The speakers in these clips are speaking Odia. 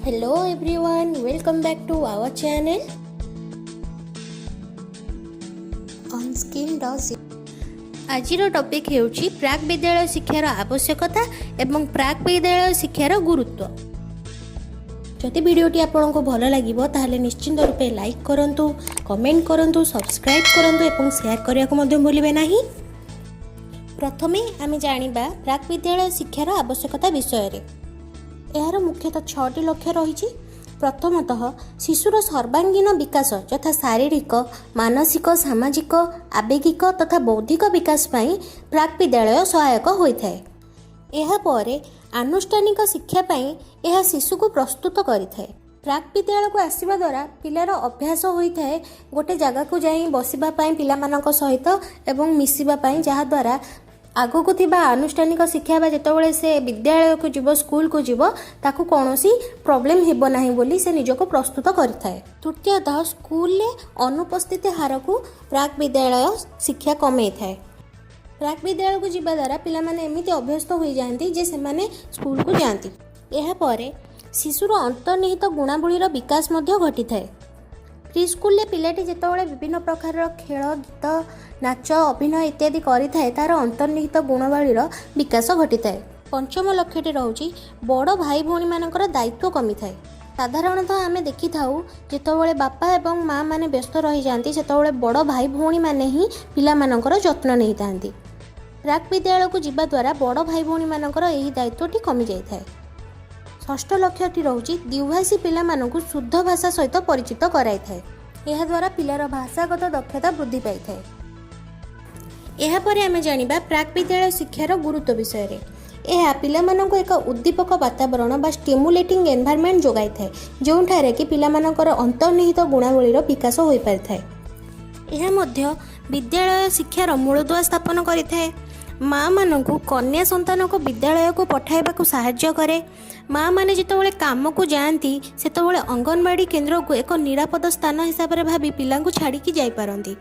Hello everyone, welcome back to our channel onskin.। ଆଜିର ଟପିକ୍ ହେଉଛି ପ୍ରାକ୍ ବିଦ୍ୟାଳୟ ଶିକ୍ଷାର ଆବଶ୍ୟକତା ଏବଂ ପ୍ରାକ୍ ବିଦ୍ୟାଳୟ ଶିକ୍ଷାର ଗୁରୁତ୍ୱ। ଯଦି ଭିଡ଼ିଓଟି ଆପଣଙ୍କୁ ଭଲ ଲାଗିବ, ତାହେଲେ ନିଶ୍ଚିନ୍ତ ରୂପେ ଲାଇକ୍ କରନ୍ତୁ, କମେଣ୍ଟ କରନ୍ତୁ, ସବସ୍କ୍ରାଇବ୍ କରନ୍ତୁ ଏବଂ ସେୟାର କରିବାକୁ ମଧ୍ୟ ଭୁଲିବେ ନାହିଁ। ପ୍ରଥମେ ଆମେ ଜାଣିବା ପ୍ରାକ୍ ବିଦ୍ୟାଳୟ ଶିକ୍ଷାର ଆବଶ୍ୟକତା ବିଷୟରେ। ଏହାର ମୁଖ୍ୟତଃ ଛଅଟି ଲକ୍ଷ୍ୟ ରହିଛି। ପ୍ରଥମତଃ, ଶିଶୁର ସର୍ବାଙ୍ଗୀନ ବିକାଶ ଯଥା ଶାରୀରିକ, ମାନସିକ, ସାମାଜିକ, ଆବେଗିକ ତଥା ବୌଦ୍ଧିକ ବିକାଶ ପାଇଁ ପ୍ରାକ୍ ବିଦ୍ୟାଳୟ ସହାୟକ ହୋଇଥାଏ। ଏହାପରେ ଆନୁଷ୍ଠାନିକ ଶିକ୍ଷା ପାଇଁ ଏହା ଶିଶୁକୁ ପ୍ରସ୍ତୁତ କରିଥାଏ। ପ୍ରାକ୍ ବିଦ୍ୟାଳୟକୁ ଆସିବା ଦ୍ୱାରା ପିଲାର ଅଭ୍ୟାସ ହୋଇଥାଏ ଗୋଟେ ଜାଗାକୁ ଯାଇ ବସିବା ପାଇଁ, ପିଲାମାନଙ୍କ ସହିତ ଏବଂ ମିଶିବା ପାଇଁ, ଯାହାଦ୍ୱାରା ଆଗକୁ ଥିବା ଆନୁଷ୍ଠାନିକ ଶିକ୍ଷା ବା ଯେତେବେଳେ ସେ ବିଦ୍ୟାଳୟକୁ ଯିବ, ସ୍କୁଲକୁ ଯିବ, ତାକୁ କୌଣସି ପ୍ରୋବ୍ଲେମ୍ ହେବ ନାହିଁ ବୋଲି ସେ ନିଜକୁ ପ୍ରସ୍ତୁତ କରିଥାଏ। ତୃତୀୟତଃ, ସ୍କୁଲରେ ଅନୁପସ୍ଥିତି ହାରକୁ ପ୍ରାକ୍ ବିଦ୍ୟାଳୟ ଶିକ୍ଷା କମେଇଥାଏ। ପ୍ରାକ୍ ବିଦ୍ୟାଳୟକୁ ଯିବା ଦ୍ୱାରା ପିଲାମାନେ ଏମିତି ଅଭ୍ୟସ୍ତ ହୋଇଯାଆନ୍ତି ଯେ ସେମାନେ ସ୍କୁଲକୁ ଯାଆନ୍ତି। ଏହାପରେ ଶିଶୁର ଅନ୍ତର୍ନିହିତ ଗୁଣାବଳୀର ବିକାଶ ମଧ୍ୟ ଘଟିଥାଏ। ପ୍ରି ସ୍କୁଲରେ ପିଲାଟି ଯେତେବେଳେ ବିଭିନ୍ନ ପ୍ରକାରର ଖେଳ, ଗୀତ, ନାଚ, ଅଭିନୟ ଇତ୍ୟାଦି କରିଥାଏ, ତା'ର ଅନ୍ତର୍ନିହିତ ଗୁଣାବଳୀର ବିକାଶ ଘଟିଥାଏ। ପଞ୍ଚମ ଲକ୍ଷ୍ୟଟି ରହୁଛି, ବଡ଼ ଭାଇ ଭଉଣୀମାନଙ୍କର ଦାୟିତ୍ୱ କମିଥାଏ। ସାଧାରଣତଃ ଆମେ ଦେଖିଥାଉ, ଯେତେବେଳେ ବାପା ଏବଂ ମା ମାନେ ବ୍ୟସ୍ତ ରହିଯାଆନ୍ତି, ସେତେବେଳେ ବଡ଼ ଭାଇ ଭଉଣୀମାନେ ହିଁ ପିଲାମାନଙ୍କର ଯତ୍ନ ନେଇଥାନ୍ତି। ପ୍ରାକ୍ ବିଦ୍ୟାଳୟକୁ ଯିବା ଦ୍ୱାରା ବଡ଼ ଭାଇ ଭଉଣୀମାନଙ୍କର ଏହି ଦାୟିତ୍ୱଟି କମିଯାଇଥାଏ। ଷଷ୍ଠ ଲକ୍ଷ୍ୟଟି ରହୁଛି, ଦ୍ୱିଭାଷୀ ପିଲାମାନଙ୍କୁ ଶୁଦ୍ଧ ଭାଷା ସହିତ ପରିଚିତ କରାଇଥାଏ। ଏହାଦ୍ୱାରା ପିଲାର ଭାଷାଗତ ଦକ୍ଷତା ବୃଦ୍ଧି ପାଇଥାଏ। ଏହାପରେ ଆମେ ଜାଣିବା ପ୍ରାକ୍ ବିଦ୍ୟାଳୟ ଶିକ୍ଷାର ଗୁରୁତ୍ୱ ବିଷୟରେ। ଏହା ପିଲାମାନଙ୍କୁ ଏକ ଉଦ୍ଦୀପକ ବାତାବରଣ ବା ଷ୍ଟିମୁଲେଟିଂ ଏନଭାରମେଣ୍ଟ ଯୋଗାଇଥାଏ, ଯେଉଁଠାରେ କି ପିଲାମାନଙ୍କର ଅନ୍ତର୍ନିହିତ ଗୁଣାବଳୀର ବିକାଶ ହୋଇପାରିଥାଏ। ଏହା ମଧ୍ୟ ବିଦ୍ୟାଳୟ ଶିକ୍ଷାର ମୂଳଦୁଆ ସ୍ଥାପନ କରିଥାଏ। ମାଆମାନଙ୍କୁ କନ୍ୟା ସନ୍ତାନକୁ ବିଦ୍ୟାଳୟକୁ ପଠାଇବାକୁ ସାହାଯ୍ୟ କରେ। ମାଆମାନେ ଯେତେବେଳେ କାମକୁ ଯାଆନ୍ତି, ସେତେବେଳେ ଅଙ୍ଗନବାଡ଼ି କେନ୍ଦ୍ରକୁ ଏକ ନିରାପଦ ସ୍ଥାନ ହିସାବରେ ଭାବି ପିଲାଙ୍କୁ ଛାଡ଼ିକି ଯାଇପାରନ୍ତି।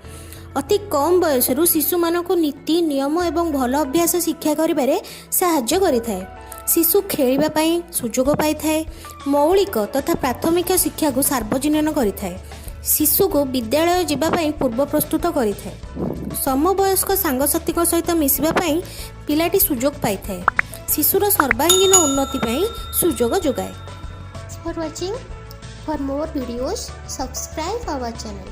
ଅତି କମ୍ ବୟସରୁ ଶିଶୁମାନଙ୍କୁ ନୀତି ନିୟମ ଏବଂ ଭଲ ଅଭ୍ୟାସ ଶିକ୍ଷା କରିବାରେ ସାହାଯ୍ୟ କରିଥାଏ। ଶିଶୁ ଖେଳିବା ପାଇଁ ସୁଯୋଗ ପାଇଥାଏ। ମୌଳିକ ତଥା ପ୍ରାଥମିକ ଶିକ୍ଷାକୁ ସାର୍ବଜନୀନ କରିଥାଏ। ଶିଶୁକୁ ବିଦ୍ୟାଳୟ ଯିବା ପାଇଁ ପୂର୍ବ ପ୍ରସ୍ତୁତ କରିଥାଏ। ସମବୟସ୍କ ସାଙ୍ଗସାଥୀଙ୍କ ସହିତ ମିଶିବା ପାଇଁ ପିଲାଟି ସୁଯୋଗ ପାଇଥାଏ। ଶିଶୁର ସର୍ବାଙ୍ଗୀନ ଉନ୍ନତି ପାଇଁ ସୁଯୋଗ ଯୋଗାଏ। For watching. For more videos, subscribe our channel.